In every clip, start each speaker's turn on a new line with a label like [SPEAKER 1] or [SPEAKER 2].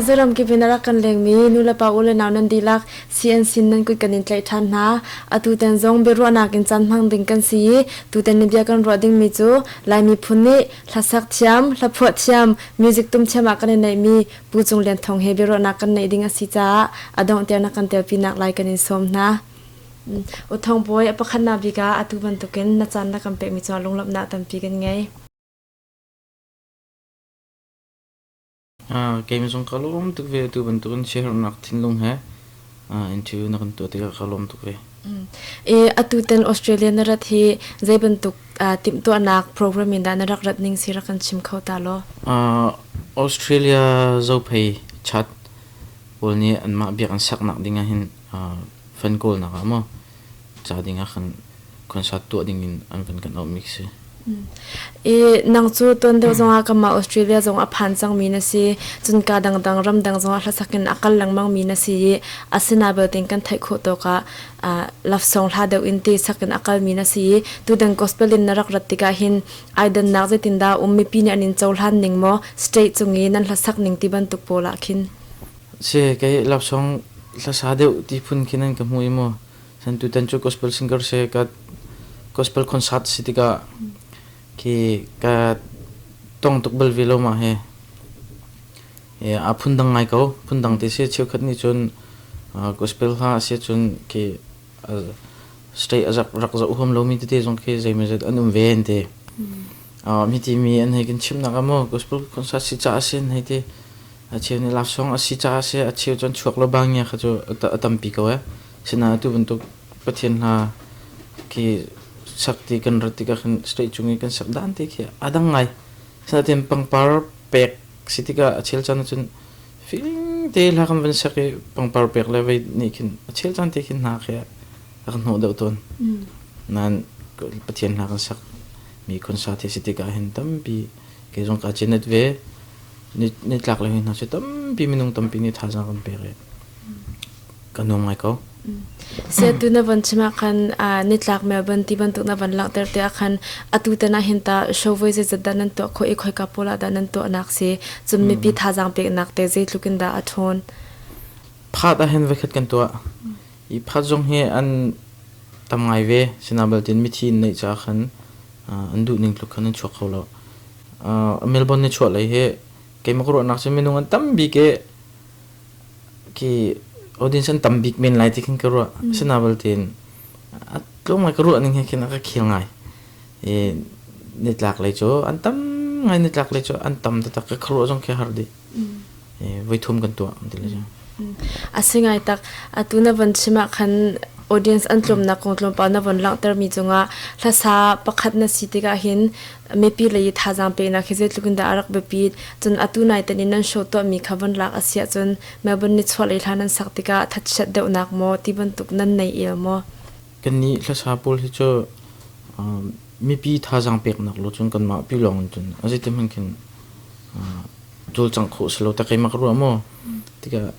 [SPEAKER 1] Mizoram kip in a rak kan lengmi nulepa u le nau nan dihlak CNC nan kut kan in tlaih ṭhan hna. Atu tan zong biaruahnak in caan hmang ding kan si i tutan ni bia kan ruah dingmi cu Lai miphun nih hlasak thiam, hlaphuah thiam, music tum thiam ah kan i neihmi Pu Cung Lian Thawng he biaruahnak kan neih ding a si caah a dongh tiang na kan telpinak lai kan in sawm hna. U Thawng Bawi, a pakhatnak bik ah atu bantukin na caan na kan pekmi cungah lunglawmhnak tampi kan ngei.
[SPEAKER 2] Keimah zong ka lawm tuk ve. Atu bantukin siaherhnak thinlung he interview na kan tuah tikah ka lawm tuk ve.
[SPEAKER 1] I atu tan Australia na rat hi zei bantuk timhtuahnak program in dah na rak rat ning si rak kan chim kho ta law?
[SPEAKER 2] Australia Zophei chat pawl nih anmah biak an saknak ding ah hin fan kawlnak ah maw ca ding ah khan concert tuah ding in an van kan auhmi khi si.
[SPEAKER 1] I nang cu tuan deuh zongah kanmah Australia zong a phan cangmi na si. Cun ka dangdang ramdang zongah hlasak in a kal lengmang mi na si i asina belte kan theih khawh tawk ah love song hla deuh in te sak in a kalmi na si i tudan gospel in na rak rat tikah hin ai dannak zeitindah um mipi nih an in cohlan ning maw state cung i nan hlasak ning ti bantuk pawl ah khin?
[SPEAKER 2] Si kei love song hlasa deuh ti phun khin an ka hmu i mu. San tutan cu gospel singer se ka gospel concert si tikah khi ka tong tuk bal ve lo ma he a phundang ngai ko phundang te si cheukhat nih cun gospel hla si cun khi state a rak zoh huam lomi tete zong khi zeimawzat an um ve an ti mi ti mi an hei kan chimnak ah maw gospel concert si ca a si an hei ti a cheu nih love song a si ca a si a cheu cun chuak lo bang ngia kha cu a tampi ko eh Sinain atu bantuk Pathian hla khi sak ti kan rat tikah khan state cung i kan sak dan te khi a dang ngai. Sinain pangpar pek si tikah a chel caan ahcun feeling te hla kan van sak i pangpar pek le vei nih khin a chel caan te khin hna khi a kan hnawh deuh tawn. Nain Pathian hla kan sak mi concert hi si tikah hin tampi kei zong kaa cenet ve. Nitlak le hna cu tampi minung tampi nih thazaang kan pek i ka nuam ngai ko.
[SPEAKER 1] Siatu na von chim ah khan nitlak Melbourne ti bantuk na von langhter te ah khan atu tan ah hin ta show voi zeizat dah nan tuah khawh i khoika pawl ah dah nan tuahnak si cun mipi thazaang peknak te zeitluk in dah a ṭhawn?
[SPEAKER 2] Phat ah hin voikhat kan tuah. I phat zong hi an tam ngai ve. Sinain mithi in neih caah khan an duh ning tluk khan an chuak kho lo. Melbourne ni chuah lei hi keimah ka ruahnak cu minung an tam bik i khi audience an tam bik men lai ti khin ka ruah. Asinain belte a tlawm ngai ka ruah ning he khin a ka khel ngai. I nitlak lei cu an tam ngai nitlak lei cu an tam taktak ka khuaruah zong khi a har dih. Voi thum kan tuah ti le cu.
[SPEAKER 1] A si ngai tak. Atu na von chim ah khan audience an tlawmnak kong tlawmpal na von langhtermi cungah hlasa pakhat na si tikah hin mipi lei i thazaang peknak hi zeitluk in dah a rak biapit. Cun atu nai tan in nan show tuahmi kha von lak a si ahcun Melbourne nichuahlei hla nan sak tikah thatchiat deuhnak maw ti bantuk nan nei el maw?
[SPEAKER 2] Kannih hlasa pawl hi cu mipi thazaang peknak lo cun kanmah pi lawng in cun a zeitin hmanh khin cawlcangh khawh si lo tak keimah ka ruah maw tikah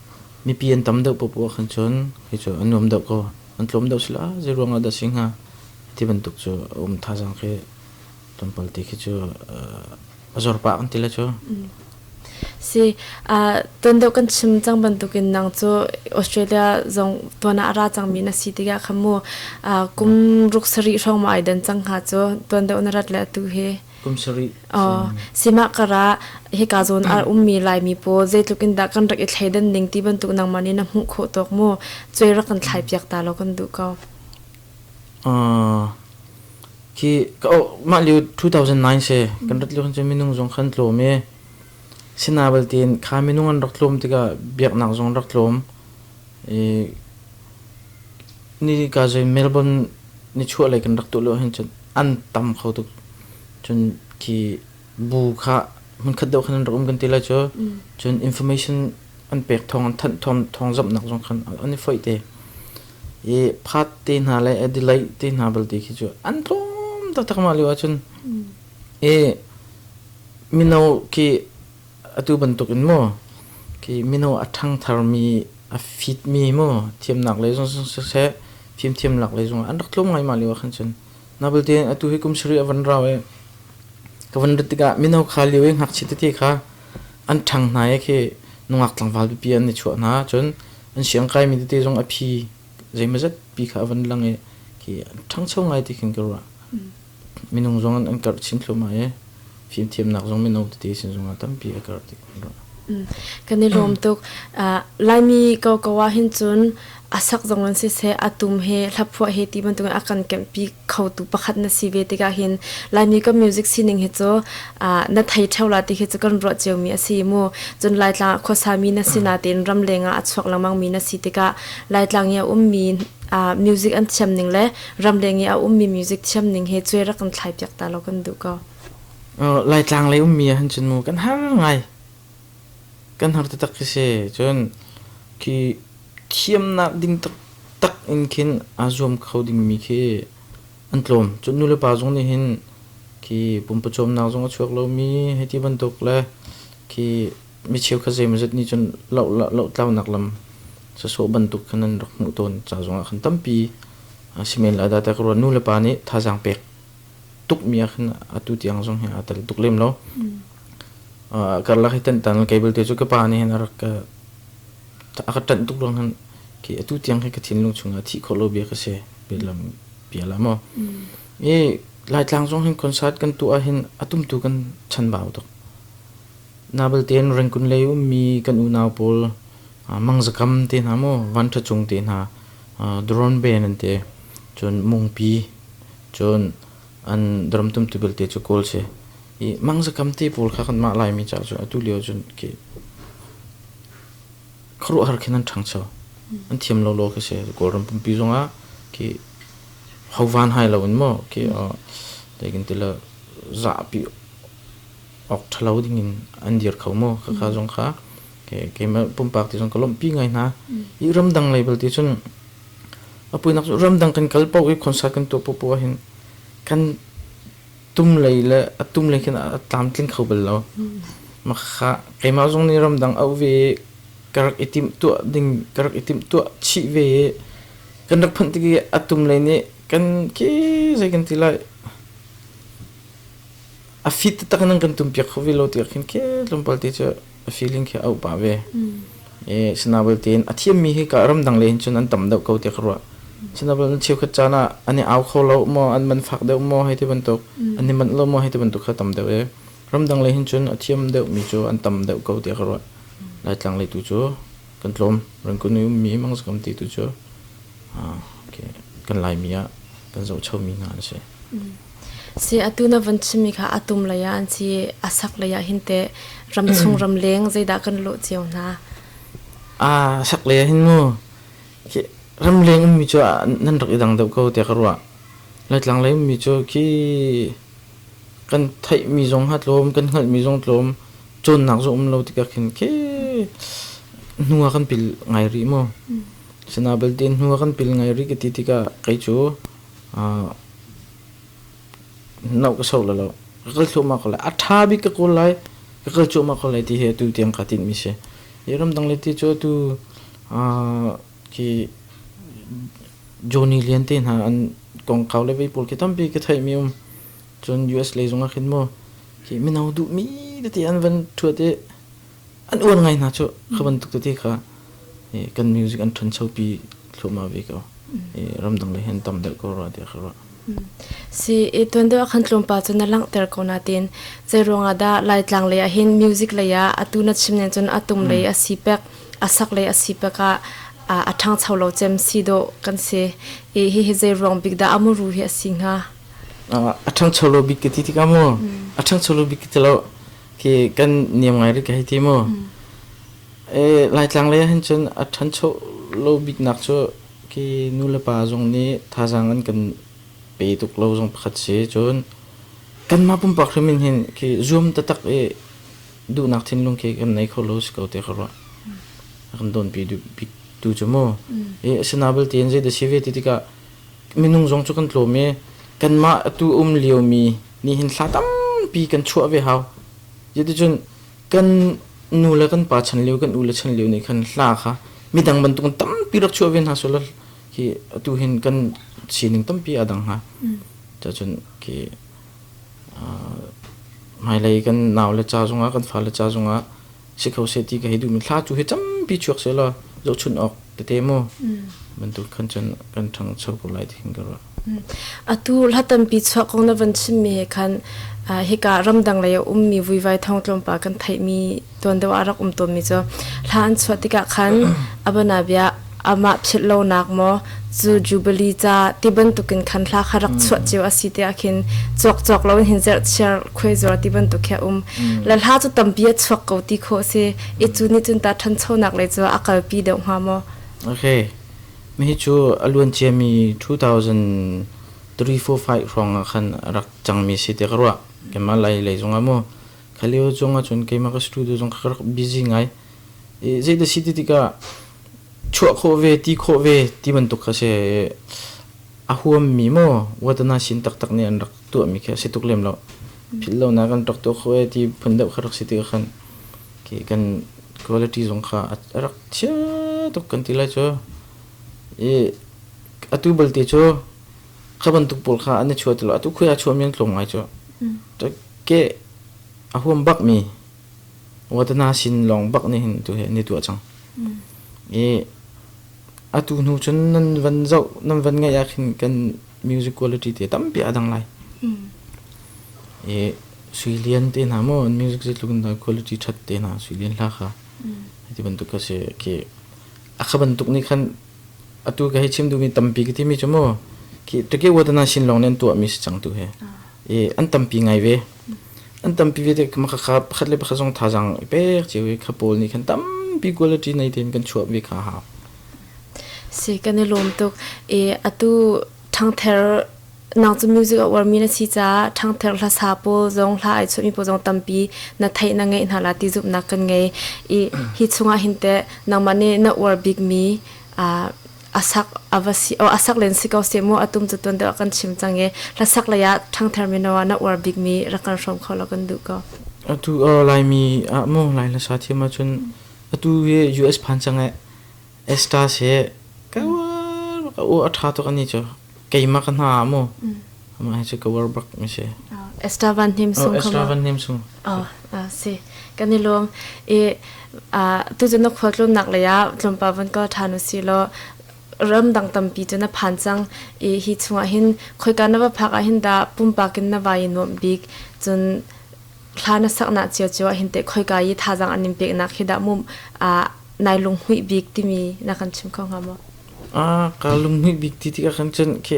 [SPEAKER 2] mipi an tam deuh poah khan cun kei cu an nuam deuh ko an tlawm deuh sila zei ruang ah dah si hnga ti bantuk cu a um thazaang khi tlawmpal te khi cu a zor pah kan ti le cu.
[SPEAKER 1] Si, tuan deuh kan chim cang bantukin nang cu Australia zong tuan ah a ra cangmi na si tikah kha mu kum ruk sarih hrawng ma ai dan cang hnga cu tuan deuh na rat le atu hi.
[SPEAKER 2] Kum sarih.
[SPEAKER 1] Sima kara hika zawn a ummi Laimi pawl zeitluk in dah kan rak i thleidan ning ti bantuk nangmah nih na hmuh khawh tawk mu cuai rak kan thlai piak ta law kan duh ko.
[SPEAKER 2] Khi mah lio 2009 se kan rat lio cu minung zong khan tlawm i sina baltin kha minung an rak tlawm tikah biaknak zong rak tlawm i ni ka zoi Melbourne ni chuah lei kan rak tuah lio hin cun an tam kho tuk cun khi bu kha hmunkhat deuh khan an rak um kan ti lai cu cun information an pek thawng an thanh thawng thawng zamhnak zong khan an i foih te i phat te hna le Adelaide te hna balte khi cu an tlawm taktak mah lio ahcun i mino khi atu bantuk in maw khi mino a ṭhangtharmi a fitmi maw thiamnak lei zong siseh fimthiamnak lei zong an rak tlawm ngai mah lio ah khan cun na belte atu hi kum sarih a van rau i ka van rat tikah mino kha lio i ngakchia tete kha an ṭhang hna i khi. Nungak tlangval pipi an i chuah hna. Cun an siangkaimi tete zong a phi zeimawzat pi kha a van lang i khi an ṭhangcho ngai ti khin ka ruah. Minung zong an karh chin thluahmah i fimthiamnak zong mino tete sin zongah tampi a karh ti kan ruah.
[SPEAKER 1] Kan i lawm tuk. Laimi ko ko ah hin cun a sak zong in siseh, a tum he, hlaphuah he ti bantukin a kan kemhpi khotu pakhat na si ve tikah hin Laimi kan music sining hi cu na thei ṭheo la ti khi cu kan ruah ciomi a si mu. Cun Laitlang ah khuasami na si natein ramleng ah a chuak lengmangmi na si tikah Laitlang i a ummi music an thiam ning le ramleng i a ummi music thiam ning he cuai rak kan thlai piak ta law kan duh ko.
[SPEAKER 2] Laitlang lei ummi ah hin cun mu kan har ngai. Kan har taktak khi si. Cun khi thiamnak ding taktak in khin aa zuam kho dingmi khi an tlawm. Cun nulepa zong nih hin khi pumpawcawmnak zong a chuak lomi hei ti bantuk le khi mi cheukhat zeimawzat nih cun lohtlaunak lam sasawh bantuk khan an rak hmuh tawn ca zongah khan tampi si men lai dah tiah ka ruat. Nulepa nih thazaang pek tukmi ah khin atu tiang zong hi aa tel tuk lem lo. Karlak hi tantan kei belte cu ka pa nih hin a rak ka a ka ṭanh tuk ruang hin khi atu tiang hi ka thinlung chungah thih khawh lo bia ka si bialam bia la maw. I Laitlang zong hin concert kan tuah hin a tumtu kan chanbau tuk. Na belte in Rengkun lei ummi kan unau pawl Mangzakam te hna maw Vanṭha Cung te hna drone band an ti cun Mungpi Cun an drum tumtu belte cu Kawl si. I mangzakam te pawl kha kanmah Laimi caah cun atu lio cun khi khuaruahhar khin an ṭhangcho. An thiam lo law khi si. Kawlram pumpi zongah khi hovan hai lo in maw khi zeikin ti le zahpi awk ṭhalo dingin an dir kho maw khakha zong kha keimah pumpak ti zong ka lawmhpi ngai hna. I ramdang lei belte cun A puinak cu ramdang kan kal paoh i concert kan tuah paohpaoh ahhin kan tum lei le a tum lei khin a tlamtling kho bal lo. Mah kha keimah zong nih ramdang auh ve i ka rak i timh tuah ding ka rak i timh tuah chih ve i kan rak phanh tik i a tum lei nih kan khi zei kan ti lai a fit taktak in an kan tum piak kho ve lo tiah khin khi tlawmpal te cu a feeling khi a auh pah ve. E sinabel tein a thiammi hi ka ramdang le hin cun an tam deuh ko tiah ka ruah. Sinabel cheukhat caan ah an i au kho lo maw an man fak deuh maw hei ti bantuk an i manh lo maw hei ti bantuk kha tam deuh e. Ramdang le hin cun a thiam deuh mi cu an tam deuh ko tiah ka ruah. Laitlang lei tu cu kan tlawm. Rangkun i ummi mangzakam ti tu cu kan Laimi ah kan zohchomi hna an si.
[SPEAKER 1] Si atu na van chimmi kha a tum lei ah an si a sak lei ah hin teh ramchung ramleng zeidah kan lawh cio hna?
[SPEAKER 2] A sak lei ah hin mu ramleng ummi cu nan rak i dang deuh ko tiah ka ruah. Laitlang lei ummi cu khi kan theihmi zong ha tlawm, kan hngalhmi zong tlawm, cawnnak zong um lo tikah khin khi hnu ah kan pil ngai rih mu. Sina belte hnu ah kan pil ngai rih ka ti tikah kei cu No ka so lo. Ka kal thluahmah ko lai. A ṭha bik ka kawl lai. Ka kal cuahmah ko lai ti hi atu tiang kaa tinhmi si. Hi ramdang le ti cu atu khi Johnny Lian te hna an kongkau le vei pawl khi tampi ka theihmi um. Cun US lei zong ah khin mu khi mino duhmi tete an van ṭhuat i an uar ngai hna cu kha bantuk tete kha kan music an ṭhanchopi thluahmah ve ko. Ramdang lei hin tam deuh ko rua tiah ka ruah.
[SPEAKER 1] Si i tuan deuh ah khan tlawmpal cu na langhter ko nain zei ruangah dah Laitlang lei ah hin music lei ah atu na chim ning cun a tum lei a si pek a sak lei a si pek ah a ṭhangcho lo cem si dawh kan si i hihi zei ruang bik dah a muru hi a si hnga?
[SPEAKER 2] A ṭhangcho lo bik ka ti tikah mu a ṭhangcho lo bik ka ti lo khi kan niam ngai rih ka hei ti mu. Laitlang lei ah hin cun a ṭhancho lo biknak cu khi nu le pa zong nih thazaang an kan pe tuk lo zong pakhat si. Cun kanmah pumpak hrim in hin khi zuam taktak i duhnak thinlung khi kan nei kho lo si ko tiah ka ruah. A kan dawnpi bik tu cu mu. I asina belte in zeidah si ve ti tikah minung zong cu kan tlawm i kanmah atu um liomi nih hin thla tampi kan chuah ve hau. Cuticun kan nu le kan pa chan lio kan u le chan lio nih khan hla kha midang bantukin tampi rak chuah ve hna sulaw khi atu hin kan sining tampi a dang hnga. Cacun khi hmailei kan nau le ca zongah kan fale ca zongah Si kho seh ti ka hei duhmi thla cu hi tampi chuak seh law zohchun awk tete mu bantuk khan cun kan ṭhangcho ko lai ti khin ka ruah.
[SPEAKER 1] Atu hla tampi chuah kong na van chimmi he khan hika ramdang lei a ummi vuivai thawng tlawmpal kan theihmi tuan deuh ah rak um tawnmi cu hla an chuah tikah khan abanabia amah philh lonak maw cu Jubilee ca ti bantukin khan hla kha rak chuah cio a si tiah khin cawk cawk lo in hin zerhchiar khuaizuar ti bantuk khi a um. Le hla cu tampi a chuak ko ti khawh si. I cu nih cun ta ṭhanchonak lei cu a kalpi deuh hnga maw?
[SPEAKER 2] Okay. Mihi cu a luan ciami 2003 4 5 hrawng ah khan a rak cangmi si ti ka ruah. Keimah lai lei zongah mu. Kha lio zong ah cun keimah ka studio zong ka rak busy ngai. I zei dah si ti tikah chuah khawh ve ti khawh ve ti bantuk kha si. A huammi maw watana sin taktak nih an rak tuahmi khi a si tuk lem lo. Philh lonak an rak tuah khawh e ti phun deuh kha rak si tikah khan khi kan quality zong kha a rak chia tuk kan ti lai cu. I atu balte cu kha bantuk pawl kha an i chuah ti lo. Atu khui a chuahmi an tlawm ngai cu. Ke a huam bakmi watana sin lawng bak nih hin tu hi an i tuah cang. I atu hnu cun nan van zoh nan van ngaih ah khin kan music quality te tampi a dang lai. I Sui Lian te hna maw an music zeitluk in dah quality ṭhat te hna Sui Lian hla kha ti bantuk kha si khi a kha bantuk nih khan atu ka hei chim duhmi tampi ka timi cu mu khi take watana sin lawng nih an tuahmi si cang tu he i an tampi ngai ve an tampi ve te maka kha pakhat le pakhat zong thazaang i pek cio i kha pawl nih khan tampi quality nei tein kan chuah ve kha hau.
[SPEAKER 1] Si kan i lawm tuk i atu ṭhangther nang cu music a uarmi na si caah ṭhangther hlasa pawl zong hla ai chuahmi pawl zong tampi na theih na ngeih hna la ti zumhnak kan ngei i hi chungah hin teh nangmah nih na uar bikmi asak ava si o asak len si ko seh mu atum cu tuan deuh ah kan chim cang i hlasak lei ah ṭhangther mino ah na uar bikmi rak kan hrawm kho lo kan duh ko.
[SPEAKER 2] Atu Laimi ah mu Lai hlasa thiam ahcun atu hi US phan cang eh Esther he ka uar ka u a ṭha tuk ani cu keimah ka hna ah mu amah hi cu ka uar bak mi si.
[SPEAKER 1] Esther Van Hnim Sung.
[SPEAKER 2] Esther Van Hnim Sung.
[SPEAKER 1] Oh, si. Kan i lawm. I tu cu na khualtlawnnak lei ah tlawmpal van kal ṭhan u si law ramdang tampi cu na phan cang i hi chungah hin khoika na va phak ah hin dah pumpak in na vai i nuamh bik cun hla na saknak cio cio ah hin teh khoika i thazaang an in peknak hi dah mu nai lunghmuih bik timi na kan chim kho hnga maw?
[SPEAKER 2] Ka lunghmuih bik ti tikah khan cun khi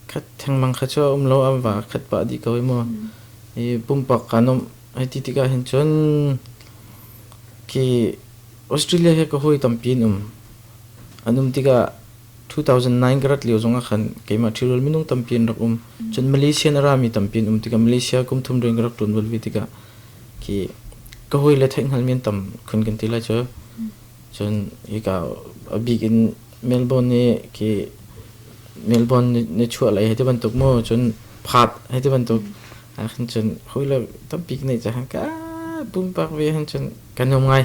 [SPEAKER 2] khat thengmang kha cu a um lo a va khat pah dih ko i mu. I pumpak kaa nuamh hei ti tikah hin cun khi Australia he ka hawi tampi an um. An um tikah 2009 ka rat lio zongah khan keimah ṭhirual minung tampi an rak um. Cun Malaysia in a rami tampi an um tikah Malaysia kum thum rian ka rak ṭuan bal ve tikah khi ka hawile theihhngalhmi an tam khun kan ti lai cu. Cun hika a bik in Melbourne i khi Melbourne ni chuah lei hei ti bantuk mu cun Perth hei ti bantuk ah khin cun hawile tampi ka neih caah ka pumpak ve hin cun ka nuam ngai.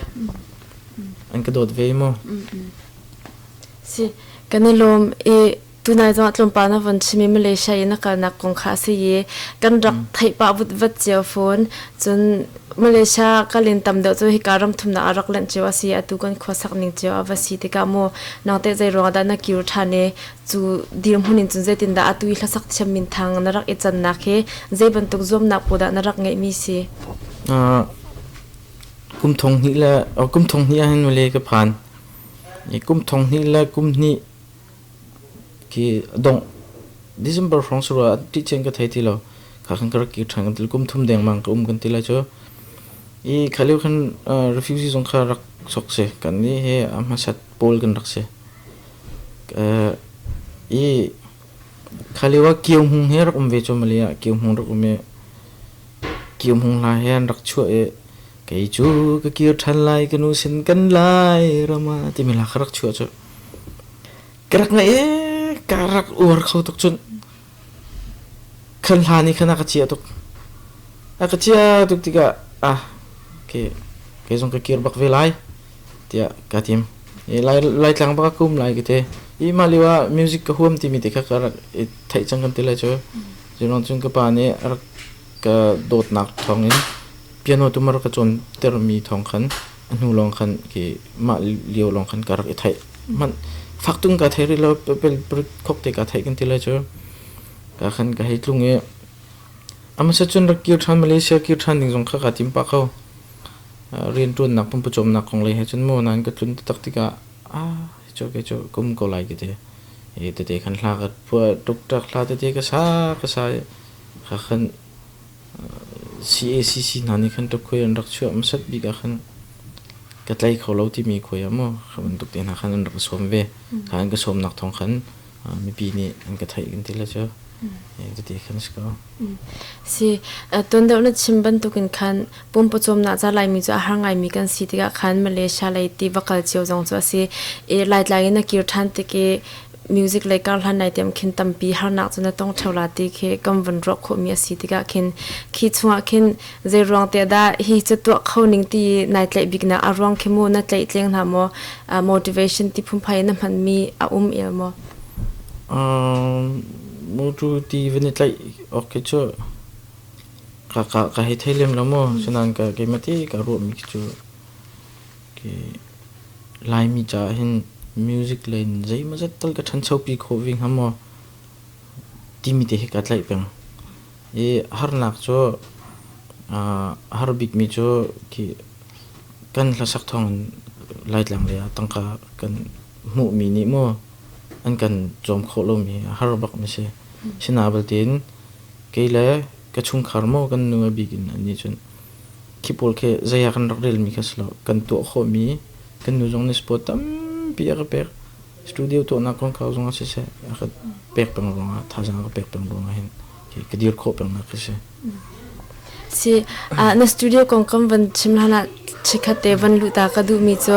[SPEAKER 2] An ka dawt ve mu.
[SPEAKER 1] Si, kan i lawm i tunai zongah tlawmpal na von chim i Malaysia i na kalnak kong kha a si i kan rak theih pah vutvat cio fawn. Cun Malaysia kal in tam deuh cu hika ram thumnak ah rak lanh cio a si. Atu kan khuasak ning cio a va si tikah mu nang teh zei ruangah dah na kir ṭhan i cu dirhmun in cun zeitindah atu i hlasak thiam minthang na rak i cannak hi zei bantuk zuamnak pawl dah na rak ngeihmi si?
[SPEAKER 2] Kum thong hnih le kum thong hnih ah hin Malay ka phan. Kum thong hnih le kum hnih khi dongh December hrawng si rua ṭihcen ka thei ti lo. Kha khan ka rak kir ṭhan kan ti. Kum thum dengmang ka um kan ti lai cu. I kha lio khan refugee zong kha rak sok si. Kan nih hi a hmasat pawl kan rak si. I kha lio ah Kio Hmung he rak um ve cu Malay ah Kio Hmung rak um i Kio Hmung hla he an rak chuah i Kei cu ka kir ṭhan lai, ka nu sin kan lai ram ah timi hla ka rak chuah cu. Ka rak ngaih ee, ka rak uar kho tuk cun. Khan hla nih khan a ka ciah tuk. A ka ciah tuk tikah ah ke kei zong ka kir bak ve lai tiah ka tim. I lai Laitlang bak ka um lai ka ti. I mah lio ah music ka huam timi te kha ka rak i theih cang kan ti lai cu. Cu cun ka pa nih a rak ka dawtnak thawngin piano tu mar ka cawntermi thawng khan A hnu lawng khan khi mah lio lawng khan ka rak i theih. Hmanh fak tung ka thei rih lo pel khok te ka theih kan ti lai cu. Ka khan ka hei tlung i a hmasa cun rak kir ṭhan Malaysia kir ṭhan ding zong kha kaa tim pah ko. Rianṭuannak pumpucawmnak kong lei he cun maw nain ka tlun taktak tikah ah cu kei cu ka um ko lai ka ti. Hi tete khan hla ka phuah ṭukṭak hla tete ka sa ka sa i kha khan CACC hna nih khan ṭapkhuai an rak chuah hmasat bik ah khan ka tlai kho lo timi khuai ah maw kha bantuk te hna khan an rak ka sawm ve. Kha an ka sawmnak thawng khan mipi nih an ka theih kan ti le cu cuti khan si ko.
[SPEAKER 1] Si tuan deuh na chim bantukin khan pumpawcawmnak ca Laimi cu a har ngaimi kan si tikah khan Malaysia lei ti va kal cio zong cu a si. I Laitlang in na kir ṭhan tik i music lei kar hlan nai tiam khin tampi harnak cu na tong ṭheo la ti khi kan vun ruah khawhmi a si tikah khin khi chungah khin zei ruang te dah hi cu tuah kho ning ti nai tlaih biknak a ruang khi mu na tlaih tleng hna maw motivation ti phunphai na hmanmi a um el maw?
[SPEAKER 2] Motu ti van i tlaih awk khi cu ka ka ka hei thei lem lo maw sinain ka keimah ti ka ruahmi khi cu ke Laimi caah hin music lei in zeimawzat tal ka ṭhanchopi khawh ve hnga maw timi te hi ka tlaih peng. I harnak cu a har bikmi cu khi kan hlasak thawngin Laitlang lei ah tangka kan hmuhmi nih maw an kan cawm khawh lomi a har bakmi si. Sinain baltein kei le ka chungkhar maw kan nu a bik in annih cun khi pawl khi zei ah kan rak relmi kha si lo. Kan tuah khawhmi kan nu zong nih support tampi a ka pek. Studio tuahnak kongkau zong ah siseh a ka pek peng ruangah thazaang a ka pek peng ruangah hin ka dir khawh pengnak khi si.
[SPEAKER 1] Si, na studio kong kan van chim hlan ah chikkhat te van luh ta ka duhmi cu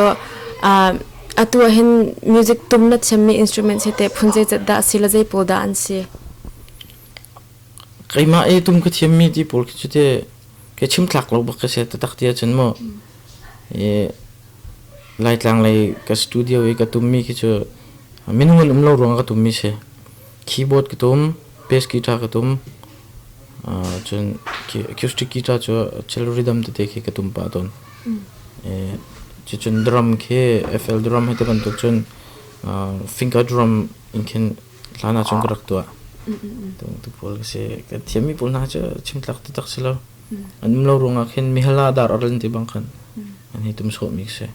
[SPEAKER 1] atu ah hin music tum na thiammi instrument he te phun zeizat dah si le zei pawl dah an si?
[SPEAKER 2] Keimah i tum ka thiammi ti pawl khi cu te ke chim tlak lo bak ka si taktak ti ahcun mu i Laitlang lei ka studio i ka tummi khi cu minung an um lo ruangah ka tummi si. Keyboard ka tum, bass guitar ka tum, cun acoustic guitar cu cello rhythm tete khi ka tum pah tawn. Cucun drum khi FL drum he ti bantuk cun finger drum in khin hlan ah cun ka rak tuah. Tu pawl ka si. Ka thiammi pawl hna cu chim tlak taktak si lo. An um lo ruangah khin mihala dar a ran ti bang khan an hei tum sawhmi si.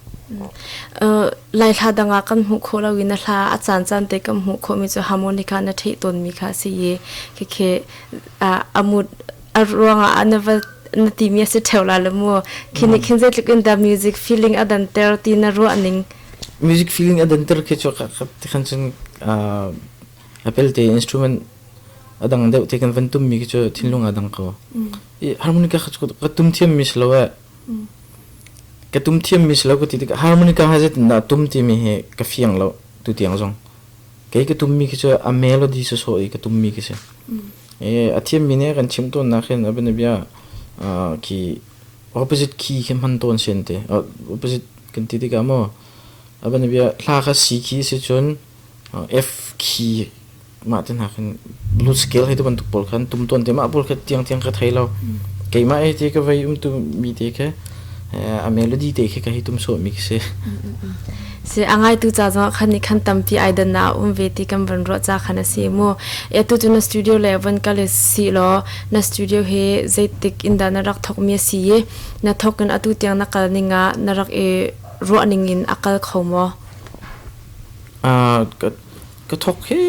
[SPEAKER 1] Lai hla dang ah kan hmuh khawh lo in na hla a caan caan te kan hmuh khawhmi cu harmonica na theih tawnmi kha a si i khikhi a mut a ruangah na va na timi a si ṭheo la le mu khi nih khin zeitluk in dah music feeling a danter ti na ruah ning
[SPEAKER 2] Music feeling a danter khi cu khan cun a pelte instrument a dang deuh te kan van tummi khi cu thinlung a dang ko. I harmonica kha cu ka tum thiammi si lo eh. Ka tum thiammi si lo ka ti tikah harmonica ha zeitindah tum timi hi ka fiang lo tu tiang zong. Kei ka tummi khi cu a melody sawsawh i ka tummi khi si. I a thiammi nih kan chim tawnnak hin a bianabia khi opposite key khi hman tawn si an ti. Opposite kan ti tikah maw a bianabia hla kha C key si cun F key mah te hna khin blue scale hei ti bantuk pawl khan tum tawn te mah pawl kha tiang tiang ka thei lo keimah ei te ka vei um tu mi te kha a melody te khi ka hei tum sawh mi khi si
[SPEAKER 1] Si a ngaitu ca zong khan ni khan tampi ai dan na um ve ti kan van ruah ca khan a si mu e tu cu na studio le van kal si law na studio hi zeitik in dah na rak thok mi a si i na thok in atu tiang na kal ning ah na rak i ruah ning in a kal kho maw?
[SPEAKER 2] Ka thawk hi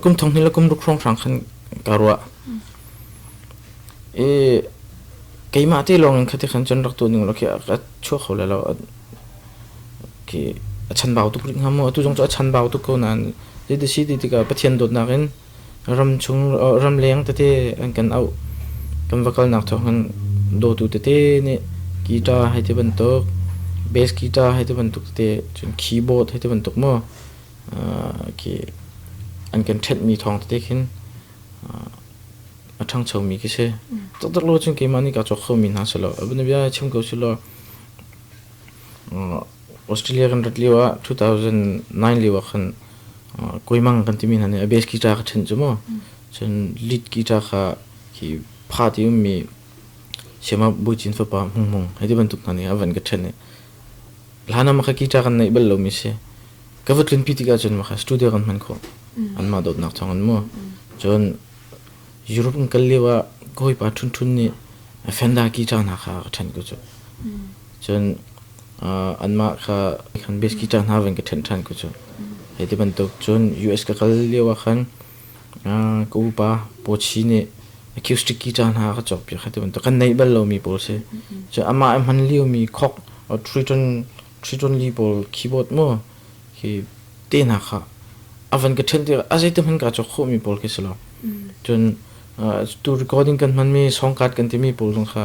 [SPEAKER 2] kum thong hnih le kum ruk hrawnghrang khan ka ruah. I keimah te lawng in khati khan cun rak tuah ning law khi ka chuak kho lai lo. Khi a chanbau tuk rih hnga maw? Atu zong cu a chanbau tuk ko nain zeiti si ti tikah Pathian dawtnak in ram chung ramleng tete an kan auh. Kan va kalnak thawng hin dawtu tete nih guitar hei ti bantuk, bass guitar hei ti bantuk tete, cun keyboard hei ti bantuk maw khi an kan ṭhenhmi thawng tete khin a ṭhangchomi khi si. Taktak lo cun keimah nih kaa cawk khomi hna si lo. A bianabia chim ko si law Australia kan rat lio ah 2009 lio ah khan Kuaimang kan timi hna nih a bass guitar ka ṭhenh cu mu. Cun lead guitar kha khi pha ti ummi Siama Bawi Cin fapa Hmung Hmung hei ti bantuk hna nih a van ka ṭhen i hlan ah maka guitar kan neih bal lomi si. Ka va tlunpi tikah cun maka studio kan hman khawh. Anmah dawtnak thawng in mu. Cun Europe kan kal lio ah ka hawipa Ṭhun Ṭhun nih Fender guitar hna kha a ka ṭhenh ko cu. Cun anmah kha khan bass guitar hna van ka ṭhenh ṭhan ko cu. Hei ti bantuk cun US ka kal lio ah khan ka upa Pawchi nih acoustic guitar hna ka cawkpiak hei ti bantuk kan neih bal lomi pawl si. Cun amah a hman liomi khok Triton Triton li pawl keyboard mu khi te hna kha a van ka ṭhenh tikah a zeiti hmanh kaa cawk khawhmi pawl khi si lo. Cun tu recording kan hmanmi song card kan timi pawl zong kha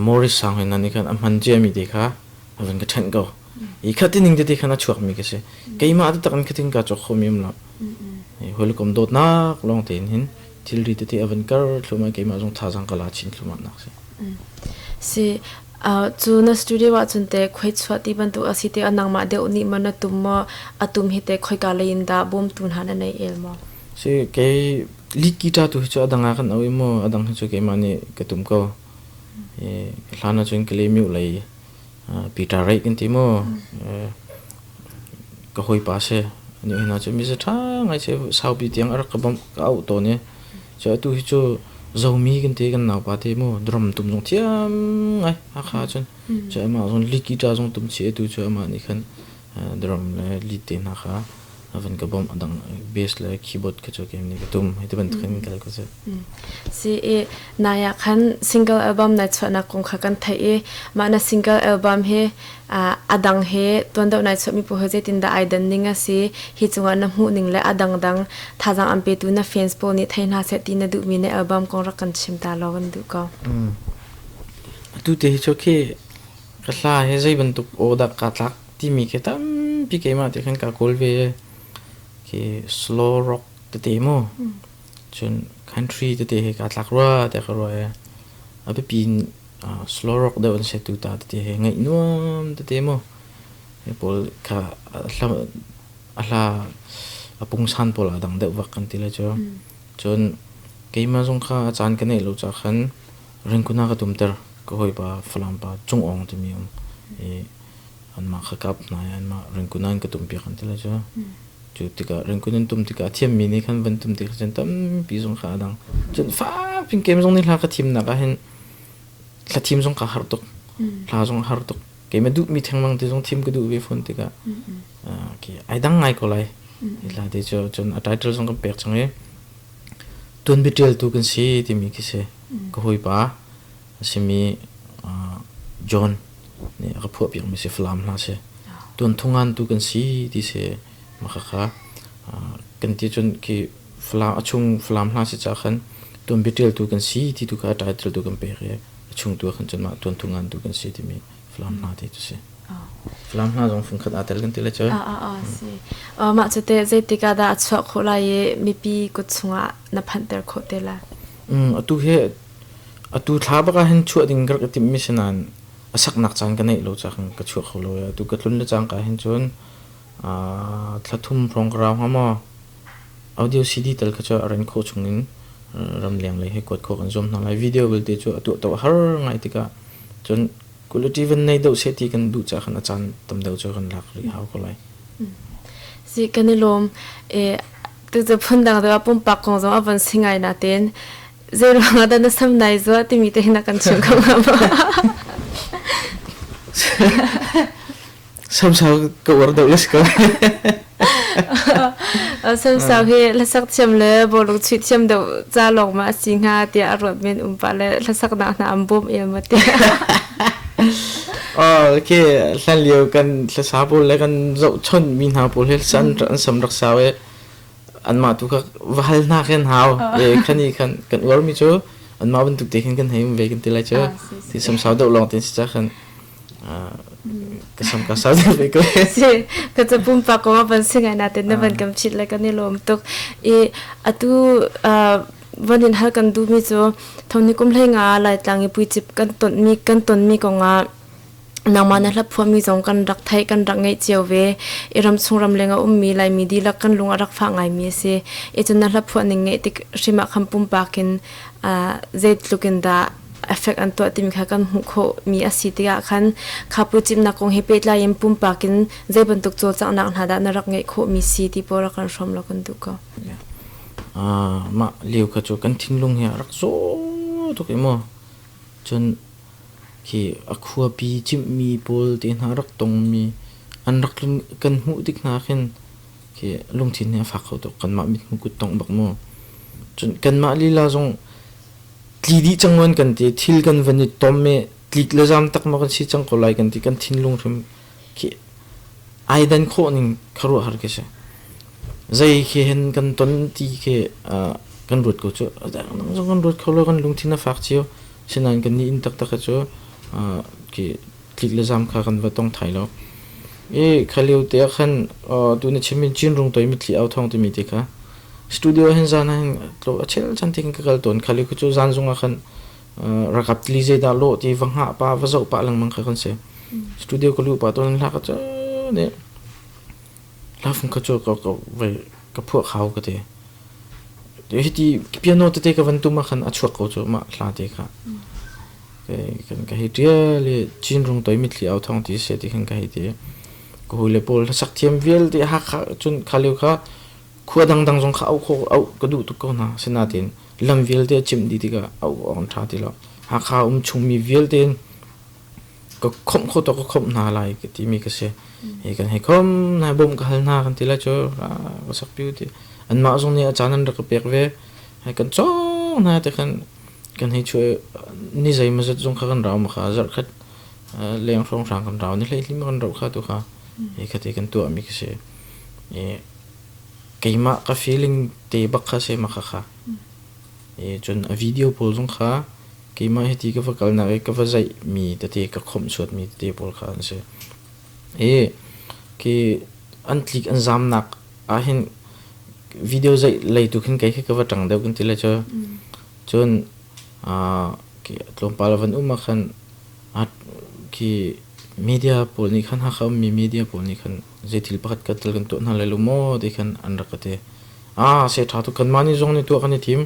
[SPEAKER 2] Morris sang hin nih khan a hman ciami te kha a van ka ṭhenh ko. I kha tining tete khan a chuakmi ka si. Keimah taktak in khatin kaa cawk khomi um lo. Hawikom dawtnak lawng tein hin thilri tete a van kar thlumah keimah zong thazaang ka la chin thlumah nak si.
[SPEAKER 1] Si cu na studio ahcun teh khoi chuah ti bantuk a si te nangmah deuh nih maw na tum maw a tum hi teh khoika lei in dah bawmtu hna na nei el maw?
[SPEAKER 2] Si kei lead guitar tu hi cu a dang ah kan au i maw a dang hi cu keimah nih ka tum ko. Hlan ahcun Kalemiu lei Peter Reih kan ti maw ka hawipa si. Ani hna cu mi ṭha ngai si saupi tiang a rak ka bawmh ka auh tawn i cu atu hi cu Zomi kan ti kan naupa te mu drum tum zong thiam ngai Hakha cun cu amah zong lead guitar zong tum chih atu cu amah nih khan drum le lead te hna kha a van ka bawmh a dang bass le keyboard kha cu keim nih ka tum hei ti bantuk in kal ka si.
[SPEAKER 1] Si i nai ah khan single album nai chuahnak kong kha kan theih i mah na single album hi a dang he tuan deuh nai chuahmi pawl hi zeitindah ai dan ning a si hi cungah na hmuh ning le a dangdang thazaang an petu na fans pawl nih thei hna seh ti na duhmi na album kong rak kan chim ta law kan duh ko.
[SPEAKER 2] Atu te hi cu khi ka hla hi zei bantuk aw dah kaa tlak timi khi tampi keimah te khan kaa kawl ve. Khi slow rock tete mu. Cun country tete he kaa tlak rua tiah ka ruah i a biapi in slow rock deuh an si tu ta tete he ngaih nuam tete mu. Hi pawl kha a hla a pungsan pawl aa dang deuh vak kan ti lai cu. Cun keimah zong kha a caan ka neih lo caah khan ringkun ah ka tumter. Ka hawipa Falam pa Cung Awng timi um i anmah kha kap hna i anmah ringkun ah an ka tumpiak an ti lai cu. Cu tikah ringkun an tum tikah a thiammi nih khan van tum tikah cun tampi zong kha a dang. Cun fak in kem zong nih hla ka thimnak ah hin hla thim zong ka har tuk. Hla zong a har tuk. Keimah duhmi thengmang te zong thim ka duh ve fawn tikah ai dang ngai ko lai. Hi hla te cu cun a title zong kan pek cang i tuanbia ṭialtu kan si timi khi si. Ka hawipa a simi John nih a ka phuahpiakmi si Falam hla si. Tuan thungan tu kan si ti si mah khakha kan ti cun khi Falam a chung Falam hla si ca khan tuanbia ṭialtu kan si ti tu kha title tu kan pek i a chung tu ah khan cun mah tuan thungan tu kan si timi Falam hla ti cu si. Falam hla zong fungkhat aa tel kan ti lai cu.
[SPEAKER 1] Si. Mah cu teh zeitik ah dah a chuah khawh lai i mipi kut chungah na phanhter khawh te lai?
[SPEAKER 2] Atu hi atu thla bak ah hin chuah ding ka rak i timhmi si nain a saknak caan ka neih lo caah khan ka chuah kho lo i atu ka tlun le cangka hin cun thla thum hrawng ka rau hnga maw audio CD tal kha cu a ren khawh chungin ramleng lei he kuat khawh kan zuam hna lai. Video belte cu a tuahto a har ngai tikah cun quality van nei deuh seh ti kan duh caah khan a caan tam deuh cu kan lak rih hau ko lai.
[SPEAKER 1] Si kan i lawm. Tucu phundang deuh ah pumpak kong zong a von si ngai natein zei ruangah dah na sam nai zuah timi te hin a kan chim kho hnga maw?
[SPEAKER 2] Samsau ka uar deuh le si ko.
[SPEAKER 1] Samsau hi hlasak thiam le bawlung chuih thiam deuh ca lawng ma a si hnga tiah a ruat men um pah le hlasak nak hna an bawm el ma tiah.
[SPEAKER 2] Oh, okay. Hlan lio kan hlasa pawl le kan zohchon mi hna pawl hi san an sam rak sau e anmah tu kha va hal hna khin hau e khan i khan kan uar mi cu anmah bantuk te khin kan hei um ve kan ti lai cu ti sam sau deuh lawng tin si ca khan ka sam ka sau deuh ve ko
[SPEAKER 1] si ka ca pumpak ko van singai na ten na van kam chit le kan i lawm tuk i atu van in hal kan duh mi cu thongni kum hlei nga laitlang i puicip kan ton mi kan ton mi kongah nangmah na hla phuahmi zong kan rak theih kan rak ngeih cio ve i ramchung ramleng a ummi Laimi dihlak kan lung a rak fah ngaimi a si i cun na hla phuah ning ngeih tik hrim ah khan pumpak in zeitluk in dah effect an tuah timi kha kan hmuh khawhmi a si tikah khan kha puicimhnak kong he pehtlai in pumpak in zei bantuk cawlcanghnak hna dah na rak ngeih khawhmi si ti pawl rak kan hrawm law kan duh ko.
[SPEAKER 2] Mah lio kha cu kan thinlung hi a rak zaw tuk i mu. Cun khi a khuapi cimhmi pawl te hna rak tongmi an rak tlun kan hmuh tik hna khin khi lungthin hi a fak kho tuk. Kanmah mithmuh kut tongh bak mu. Cun kanmah lila zong tli dih cang an kan ti thil kan van i tom i tlik le zam tak ma kan si cang ko lai kan ti kan thinlung hrim khi ai dan khawh ning khuaruahhar khi si. Zei khi hen kan ton ti khi kan ruat ko cu zong kan ruat kho lo kan lungthin a fak cio sinain kan nih in taktak cu khi tlik le zam kha kan va tong thai lo i kha lio te ah khan tu na chim in Chin rung toi mitthli au thawng timi te kha studio hin zan hin tlo a chel chan tin ka kal tawn kha lio cu zan zung ah khan rakap tli zei dah lo ti va ngah pa va zoh pa lengmang kha kan si studio ka lu pa ton hla ka cu ne hla fung kha cu ka ka vai ka phuah khau ka te hiti piano tete ka van tum ah khan a chuak ko cu ma hla te kha kan ka hei ṭial i Chin rung toi mitthli au thawng ti seh ti khan ka hei ti. Ka hawile pawl hlasak thiam vialte Hakha cun kha lio kha khua dangdang zong kha auh khawh auh ka duh tuk ko hna. Asinain lam vialte a cimh dih tikah auh awk an ṭha ti lo. Hakha um chungmi vialte in ka khawmh kho tawk ka khawmh hna lai ka timi ka si. Hi kan hei khawm hna bawmh ka hal hna kan ti lai cu ka sak piu ti. Anmah zong nih a caan an rak ka pek ve. Hei kan cawng hna ti khan Kan hei chuah ni zeimawzat zong kha kan rau ma kha zarhkhat leng hrawnghrang kan rau ni hleihlim kan rauh kha tu kha hi kha ti kan tuahmi ka si. I keimah ka feeling te bak kha si ma kha kha. I cun a video pawl zong kha keimah hiti ka va kalnak i ka va zaihmi tete ka khawmh suatmi tete pawl kha an si. I khi an tlik an zamnak ahhin video zaih lei tu khin kei khi ka va ṭang deuh kan ti lai cu. Cun tlawmpal a van um ah khan khi media pawl nih khan Hakha ummi media pawl nih khan zeithil pakhat khat tal kan tuah hna lai lo maw ti khan an rak ka ti. Ah se ṭha tuk kanmah nih zong nih tuah kan i tim.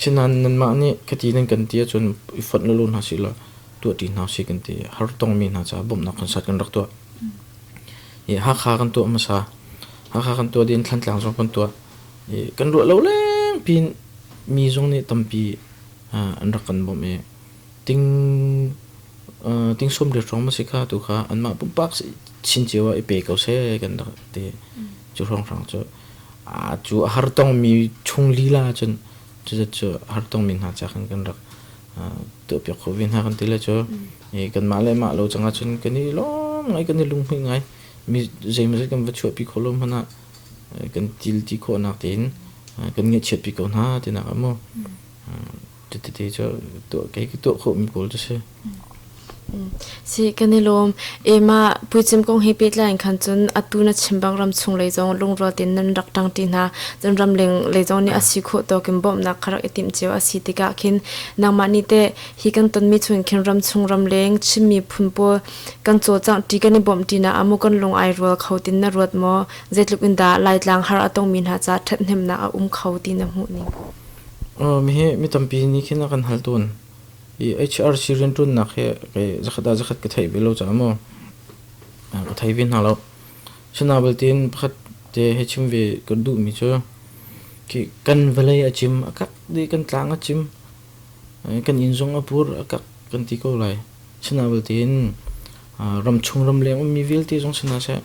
[SPEAKER 2] Sinain nanmah nih khati nan kan ti ahcun i fonh lawlaw hna sih law tuah ṭi hna usih kan ti. Har tongmi hna caah bawmhnak concert kan rak tuah. I Hakha kan tuah hmasa. Hakha kan tuah dih in Thlantlang zong kan tuah. I kan ruah lo lengpi in mi zong nih tampi an rak kan bawmh i ting ting 80 hrawng ma si kha tu kha anmah pumpak chin cio ah i pe ko seh kan rak ti. Cu hrawnghrang cu cu a har tongmi chung lila cun cu cu har tongmi hna ca khan kan rak tuahpiak kho ve hna kan ti le cu kanmah le mah lo cang ahcun kan i lawm ngai kan i lunghmuih ngai mi zeimawzat kan va chuahpi khawh lo hmanh ah kan til ti khawhnak tein kan ngaihchiatpi ko hna tinak ah mu tete cu tuah kei ka tuah khawhmi pawl cu si.
[SPEAKER 1] Si kan i lawm. Ema puicim kong he pehtlai in khan cun atu na chim bang ram chung lei zong lungrual tein nan rak ṭang ṭi hna. Cun ramleng lei zong nih a si khawh tawk in bawmhnak kha rak i timh cio a si tikah khin nangmah nih teh hi kan tonmi chung khin ram chung ramleng Chin miphun pawl kan cawlcangh ṭi kan i bawmh ṭi nak ah mu kan lung ai rual kho tin na ruat maw? Zeitluk in dah Laitlang har a tongmi hna ca ṭhathnemnak a um kho ti na hmuh ning?
[SPEAKER 2] Mi mi tampi nih khin a kan hal tawn. I HRC rianṭuannak hi kei zakhat ah zakhat ka theih ve lo caah maw ka thei ve hna lo. Sina belte in pakhat te hei chim ve ka duhmi cu khi kan vawlei a cim a kak dih kan tlang a cim kan inn zong a pur a kak kan ti ko lai. Sina belte in ramchung ramleng ummi vialte zong si hna seh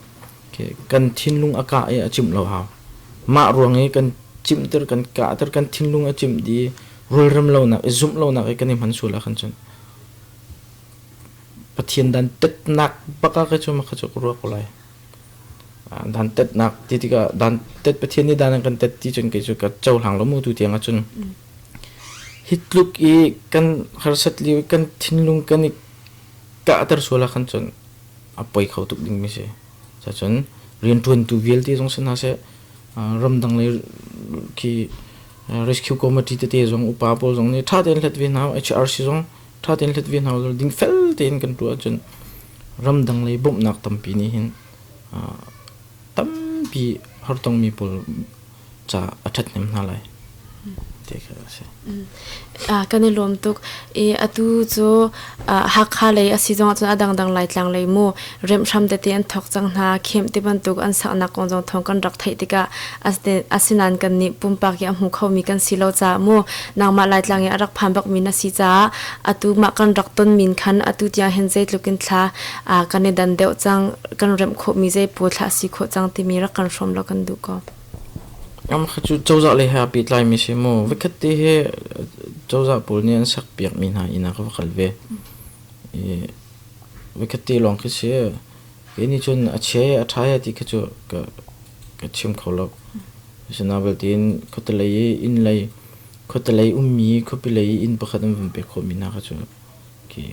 [SPEAKER 2] kan thinlung a kah i a cimh lo hau. Mah ruang i kan cimhter kan kahter kan thinlung a cimh dih i rualrem lonak i zumh lonak i kan i hman sual ahkhan cun Pathian dan tetnak bak ah kei cu mah kha cu ka ruah ko lai. Dan tetnak ti tikah dan tet Pathian nih dan an kan tet ti cun kei cu ka cohlang lo mu tu tiang ahcun hi tluk i kan harsat lio i kan thinlung kan i kahter sual ahkhan cun a poi kho tuk dingmi si. Cun rianṭuantu vialte zong si hna seh, ramdang lei khi rescue committee tete zong upa pawl zong nih ṭha tein hlat ve hna, HRC zong ṭha tein hlat ve hna dingfel tein kan tuah ahcun ramdang lei bawmhnak tampi nih hin tampi hartongmi pawl ca a ṭhathnem hna lai. Te kha a si.
[SPEAKER 1] Kan i lawm tuk. I atu cu Hakha lei a si zong ahcun a dangdang Laitlang lei mu remhram tete an thawk cang hna. Khem ti bantuk an saknak kong zong thawng kan rak theih tikah asinain kannih pumpak i a hmu khomi kan si lo caah mu nangmah Laitlang i a rak phan bakmi na si caah atu mah kan rak ton min khan atu tiang hin zeitluk in thla kan i dan deuh cang kan remh khawhmi zei pawl thla a si khawh cang timi rak kan hrawm law kan duh ko.
[SPEAKER 2] Am kha cu cozah lei he aa pehtlaimi si mu. Voikhat te he cozah pawl nih an sakpiakmi hna inn ah ka va kal ve. I voikhat te lawng khi si. Kei nih cun a chia i a ṭha i ti kha cu ka ka chim kho lo. Asinain belte in khuate lei i inn lei khuate lei ummi khuapi lei i inn pakhat an vun pek khawhmi hna kha cu khi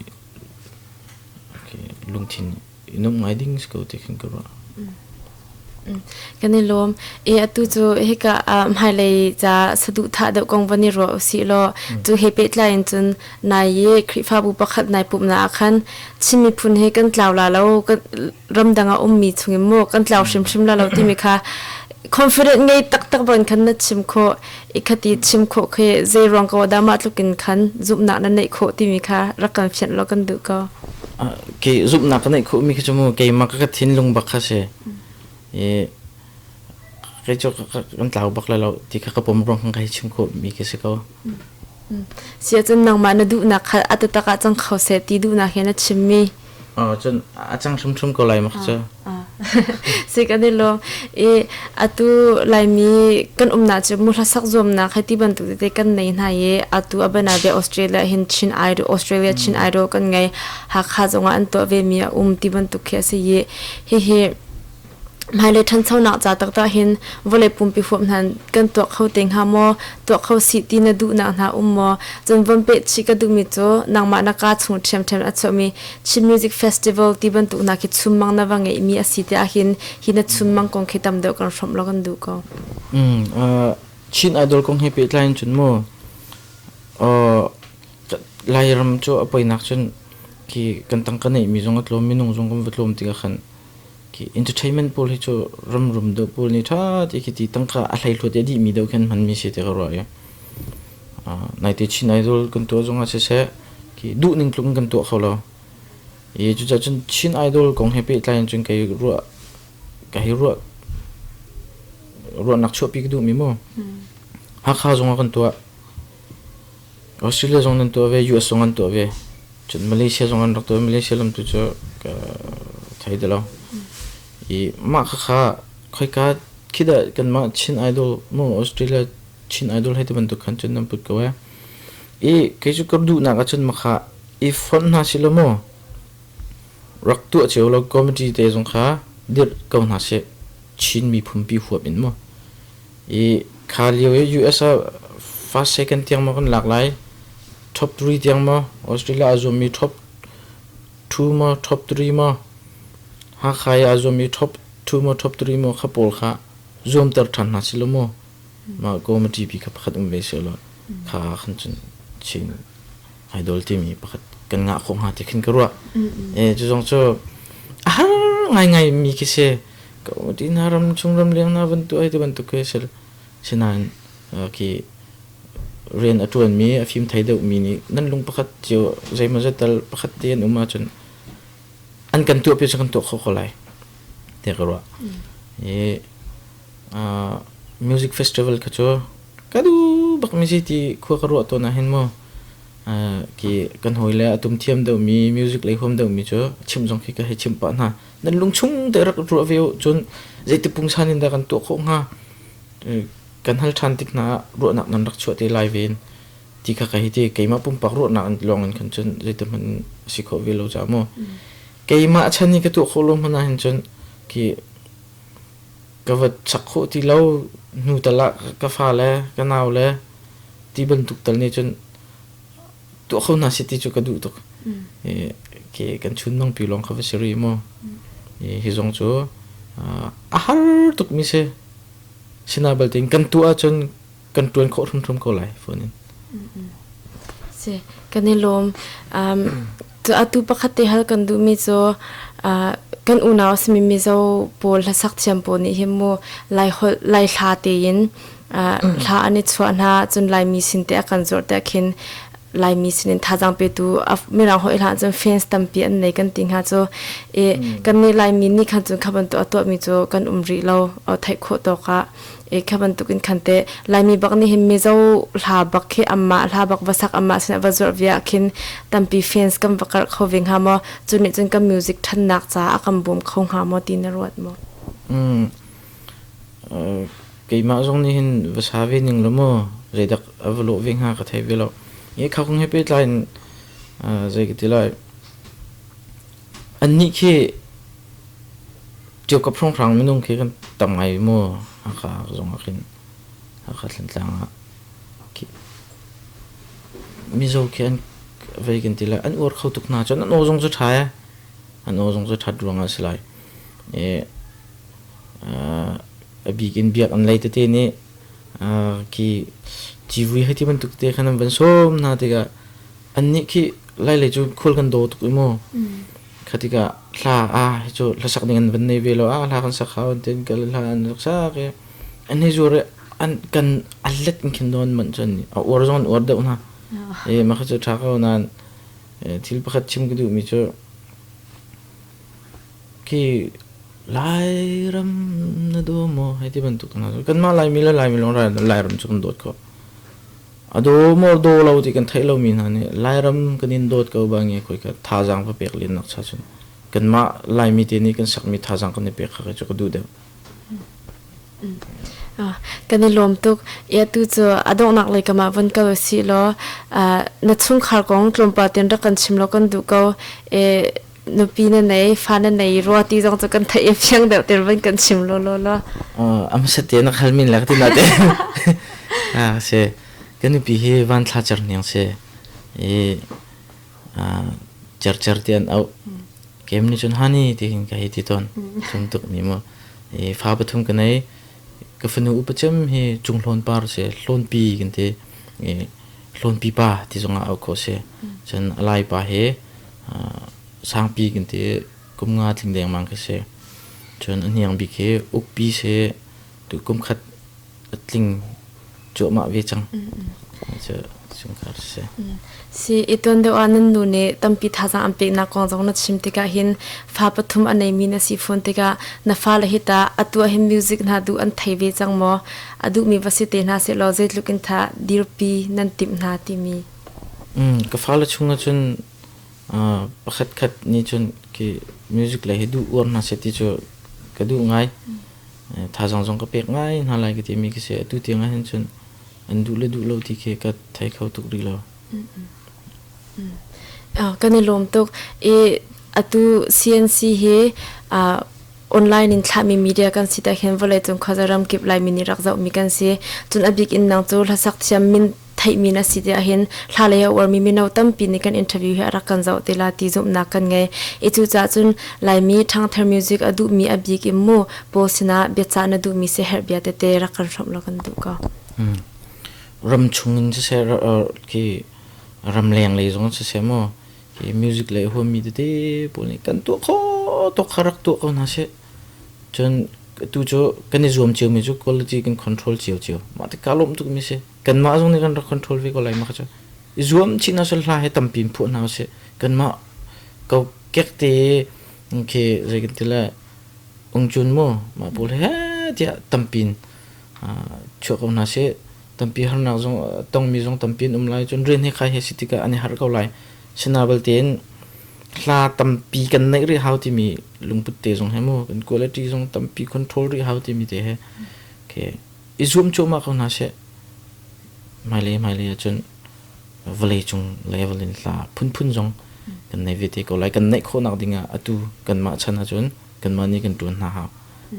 [SPEAKER 2] khi lungthin i nuamh ngai ding si ko ti khin ka ruah.
[SPEAKER 1] Kan i lawm. I atu cu hika ah hmailei ca saduhthah deuh kong van i ruah usih law cu he pehtlai in cun nai i Khrihfabu pakhat nai pumhnak ah khan Chin miphun hi kan tlau la lo ramdang ah ummi chungin maw kan tlau hrimhrim la lo timi kha confident ngei taktak ban khan na chim khawh i khati chim khawh khi zei ruang ko dah mah tluk in khan zumhnak na neih khawh timi kha rak kan fianh law kan duh ko.
[SPEAKER 2] Kei zumhnak ka neih khawh mi khi cu mu keimah ka thinlung bak kha si. I kei cu kan tlau bak lai lo ti kha ka pom ruang kan kai chim khawh mi khi si ko.
[SPEAKER 1] Si ahcun nangmah na duhnak kha a taktak ah cang kho seh ti duhnak he na chimmi.
[SPEAKER 2] Cun a cang hrimhrim ko lai mak cu.
[SPEAKER 1] Si kan i lawm. I atu Laimi kan umnak cu mu hlasak zuamnak hei ti bantuk tete kan nei hna i atu a bana ve Australia hin Chin Idol Australia Chin Idol kan ngei Hakha zongah an tuah ve mi a um ti bantuk khi a si i hihi Hmailei ṭhanchonak ca taktak hin vawlei pumpi huap hna kan tuah kho te hnga maw? Tuah kho sih ti na duhnak hna um maw? Cun von peh chih ka duhmi cu nangmah na kaa chung ṭhiamṭhiam a chuahmi Chin Music Festival ti bantuk hna khi chummang na va ngeihmi a si tiah hin hi na chummang kong khi tam deuh kan hrawmh law kan duh ko.
[SPEAKER 2] Chin Idol kong he pehtlai in cun mu Lairam cu a poinak cun khi kan tangka neihmi zong a tlawm minung zong kan va tlawm tikah khan Khi entertainment pawl hi cu ramrum deuh pawl nih ṭha ti khi ti tangka a hleihluat i a dihmi deuh khin hmanmi si ti ka ruah i naite Chin Idol kan tuah zongah siseh khi duhning tluk in kan tuah kho lo. I cucaah cun Chin Idol kong he pehtlai in cun kei ruah ka hei ruah ruahnak chuahpi ka duhmi mu. Hakha zongah kan tuah. Australia zong nan tuah ve, US zong an tuah ve. Cun Malaysia zong an rak tuah. Malaysia lam tu cu ka thei ti lo. I mah khakha khoika khi dah kanmah Chin Idol mu Australia Chin Idol hei ti bantuk khan cun nan put ko eh. I kei cu ka duhnak ahcun makha i fonh hna sih law mu rak tuah cio lo committee te zong kha dirh ko hna sih Chin miphun pi huap in mu. I kha lio i US ah first second tiang maw kan lak lai top 3 tiang maw Australia aa zuammi top 2 maw top 3 maw Hakha i aa zuammi top 2 maw top 3 maw kha pawl kha zuamter ṭhan hna si lo maw mah committee pi kha pakhat um ve seh law kha khan cun Chin idol timi pakhat kan ngah khawh hnga ti khin ka ruah. E cu zong cu a har ngaingai mi khi si. Ka ti na ram chung ram leng na van tu ai ti bantuk khi si. Sinain khi rian a ṭuan mi a fim thei deuh mi nih nan lung pakhat cio zeimaw zat tal pakhat te an um ahcun an kan tuah pi cu kan tuah kho ko lai ti ka ruah. I music festival kha cu ka duh bak mi si ti khua ka ruah tawn ah hin mu ki kan hawile a tum thiam deuhmi music lei huam deuhmi cu chimh zong khi ka hei chimh pah hna nan lung chung te rak ruah ve u cun zeiti pungsan in dah kan tuah khawh hnga kan hal ṭhan tik hna ah ruahnak nan rak chuah te lai ven ti kha ka hei ti keimah pumpak ruahnak lawng in khan cun zeiti hmanh a si khawh ve lo ca mu keimah chan hi ka tuah khawh lo hmanh ah hin cun khi Ka va chak khawh ti lo hnu tal ah ka fale ka naule ti bantuk tal nih cun tuah kho hna seh ti cu ka duh tuk. Ke kan chunmang pi lawng kha va si rih mu. Hi zong cu a har tuk mi si. Sina balte in kan tuah ahcun kan ṭuan khawh hrimhrim ko lai phone in.
[SPEAKER 1] Si, kan i lawm. Atu pakhat te hal kan duhmi cu. Kan unau a simi Mizo pawl hlasak thiam pawl nih hin mu Lai holh Lai hla tein hla an i chuah hna cun Laimi sin te a kan zuarh te khin Laimi sinin thazaang petu Mirang holh hlah cun fans tampi an nei kan ti hnga cu i kan nih Laimi nih khan cun kha bantuk a tuahmi cu kan um rih lo theih khawh tawk ah i kha bantuk in khan te Laimi bak nih hin Mizo hla bak khi amah hla bak va sak amah sinah va zuarh via khin tampi fans kan va karh kho ve hnga maw cu nih cun kan music ṭhannak caah a kan bawm kho hnga maw ti na ruat maw?
[SPEAKER 2] Keimah zong nih hin va sa ve ning law maw zeidak a va lawh ve hnga ka thei ve lo. I kha kong he pehtlai in zei ka ti lai. Annih khi Ṭiokap hrawnghrang minung khi kan tam ngai maw Hakha zong ah khin Hakha Thantlang ah khi Mizo khi an vei kan ti lai an uar kho tuk hna cun an aw zong cu ṭha ee an aw zong cu ṭhat ruangah a si lai. I a bik in biak an lei tete nih khi civui hei ti bantuk te khan an van sawm hna tikah annih khi Lailei cu khual kan daw tuk i mu kha tikah hla a hi cu hlasak ding an van nei ve lo a hla kan sak hau an tin kal hla an rak sak i an hei zuar i an kan a let in khin nawn manh cun a uar zong an uar deuh hna e mah kha cu ṭha ko nain thil pakhat chim ka duhmi cu Khi Lairam na daw maw hei ti bantuk hna cu kanmah Laimi le Laimi lawng Lairam cu kan dawt khawh. A daw maw daw lo ti kan theih lomi hna nih Lairam kan in dawt ko bang i khoika thazaang va pek len nak cha cun kanmah Laimi te nih kan sakmi thazaang kan i pek kha cu ka duh deuh.
[SPEAKER 1] Kan i lawm tuk. I atu cu a donghnak lei kam ah von kal usih law na chungkhar kong tlawmpal tein rak kan chim law kan duh ko. Nupi na nei, fa na nei rua ti zong cu kan theih i fiang deuh tir van kan chim law law law.
[SPEAKER 2] A hmasa te na khal min le ka ti na te. Ah si. Kan nupi hi van thla cer niang si. I cer cer ti an auh. Kem nih cun hani ti hin ka hei ti tawn. Thum tuk mi mu. I fa pathum ka nei. Ka fanu upa cem hi Cunghlawn par si, Hlawnpi kan ti. I Hlawnpi pa ti zongah auh khawh si. Cun a lai pa hi sangpi kan ti kum nga tling dengmang khi si. Cun a hniang bik hi ukpi si tu kum khat a tling cuahmah ve cang. Cu chungkhar si.
[SPEAKER 1] Si i tuan deuh ah nan nu nih tampi thazaang an peknak kong zong na chim tikah hin fa pathum a neimi na si fawn tikah na fale hi tah atu ah hin music hna duh an thei ve cang maw? A duhmi va si te hna sehlaw zeitluk in tha dirpi nan timh hna timi.
[SPEAKER 2] Ka fale chung ahcun pakhat khat nih cun khi music lei hi duh uar hna seh ti cu ka duh ngai. Thazaang zong ka pek ngai hna lai ka timi ka si. Atu tiang ahhin cun an duh le duh lo ti khi ka thei kho tuk rih lo.
[SPEAKER 1] Kan i lawm tuk. I atu CNC hi online in thlahmi media kan si tak hin vawleicung khuaza ramkip Laimi nih rak zohmi kan si. Cun a bik in nang cu hlasak thiam min theihmi na si tiah hin hla lei a uarmi mino tampi nih kan interview hi a rak kan zoh te la ti zumhnak kan ngei. I cucaah cun Laimi ṭhangthar music a duhmi a bik in mu pawl sinah biacah na duhmi siaherh bia tete rak kan hrawmh law kan duh ko.
[SPEAKER 2] Ram chung in siseh khi ramleng lei zong siseh maw Hi music lei huammi tete pawl nih kan tuah khawh tawk kha rak tuah ko hna seh. Cun tu cu kan i zuam ciomi cu quality kan control cio cio. Mah ti kaa lawm tukmi si. Kanmah zong nih kan rak control ve ko lai mah kha cu. I zuam chih hna seh hla he tampi in phuah hna usih. Kanmah ko kek te khi zei kan ti le ungcun mu mah pawl he tiah tampi in chuah ko hna seh. Tampi harnak zong tongmi zong tampi an um lai. Cun rian he khai he si tikah an i harh ko lai. Sina balte in hla tampi kan neih rih hau timi lungput te zong he mu kan quality zong tampi control rih hau timi te he okay i zuam cuahmah ko hna seh. Hmailei hmailei ahcun vawlei cung level in hla phunphun zong kan nei ve te ko lai. Kan neih khawhnak ding ah atu kanmah chan ahcun kanmah nih kan ṭuan hna hau.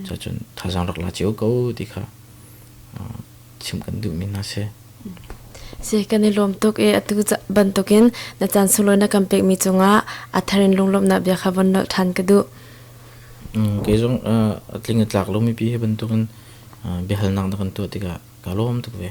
[SPEAKER 2] Cuacun thazaang rak la cio ko ti kha chim kan duhmi hna si.
[SPEAKER 1] Si kan i lawm tuk i atu bantukin na caan sunglawi na kan pekmi cungah a thar in lunglawmhnak bia kha von nolh ṭhan ka duh.
[SPEAKER 2] Kei zong a tling a tlak lomi pi hi bantukin biahalnak na kan tuah tikah ka lawm tuk ve.